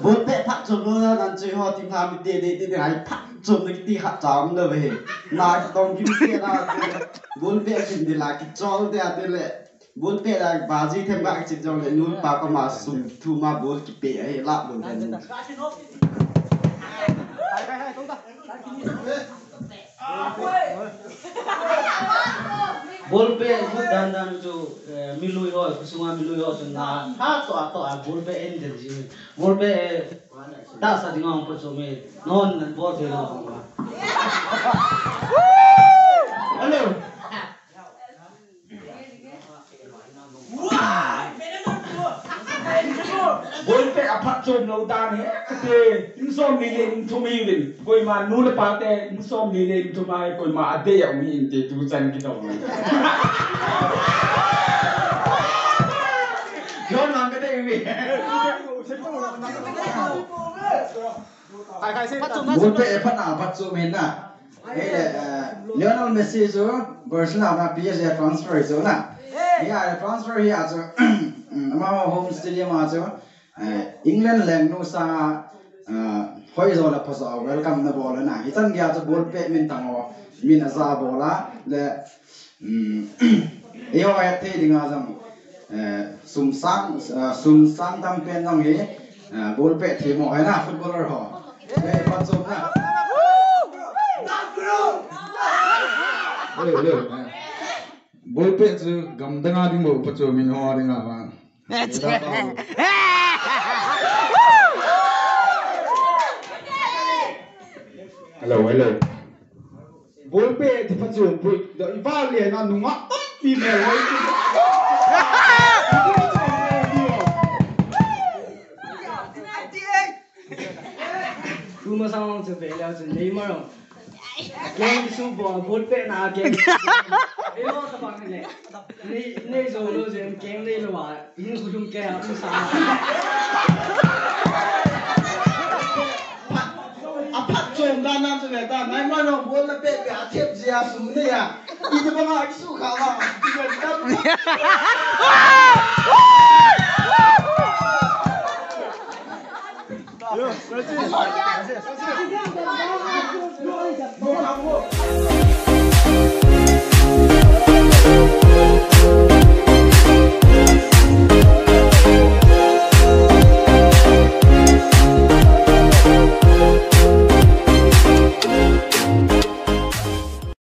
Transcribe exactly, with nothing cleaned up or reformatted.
Ball pet phatchomna nan chu eiho team lha mite dehdeh ding a phatchomna kiti khat cha umlou ve. Na kitong kimsel a, ball pet kin ding la kichol ding a tile. Ball pet a baji them ga kichep jongle nu le pa koma sum thum a ball kipe ahi lah lou ve. Ball pet lut dan dan chu, eh, milui ho, khosunga milui ho chu na ha to a to a ball pet en den ji. Ball pet, eh, tahsa dinga hung phatchom e. Non nan bol thei lou. Hello. Ball pet aphatchom lou dan hi, kati, in som li le in thum hiuvin. Koima nu le pa te, in som li le in thum a, koima adei aum hinte tu chan kidong. Yon lang kadei uve. Ball pet aphatna, aphatchom in na. Hile, eh, Lionel Messi chu Barcelona a P S G a transfer chu na. Hia transfer hi a chu, mm, ama home stadium a chu, eh, England lengnu sanga, eh, hoijo le phajo welcome na bol na. Hichan gei a chu ball pet min tang ho, min aja bol a le, um, eiho hetthei dinga jong, eh, sum sang, eh, sum sang tam pen jong hi, eh, ball pet thei mo hai na footballer ho. Eh, phatchomna. Hello, hello. Ball pet chu gamdang a ding bou phatchom in ho dinga vang. Hello, hello. Ball pet ti phatchom pui. Da i val le na nunga mi mel hoi. Tuma sang chu ve le chu Neymar. Keng su bo ball pet na keng. Ei lo ta bang le. Nei, nei jo lou jeng keng nei lou a, in khu lum keng a um sa. Aphatchom dan nan chu ve ta, nai ma no bol na pe pe a thep jia sum nei a. I te banga kisu kha ma. Yo, that's it. That's it.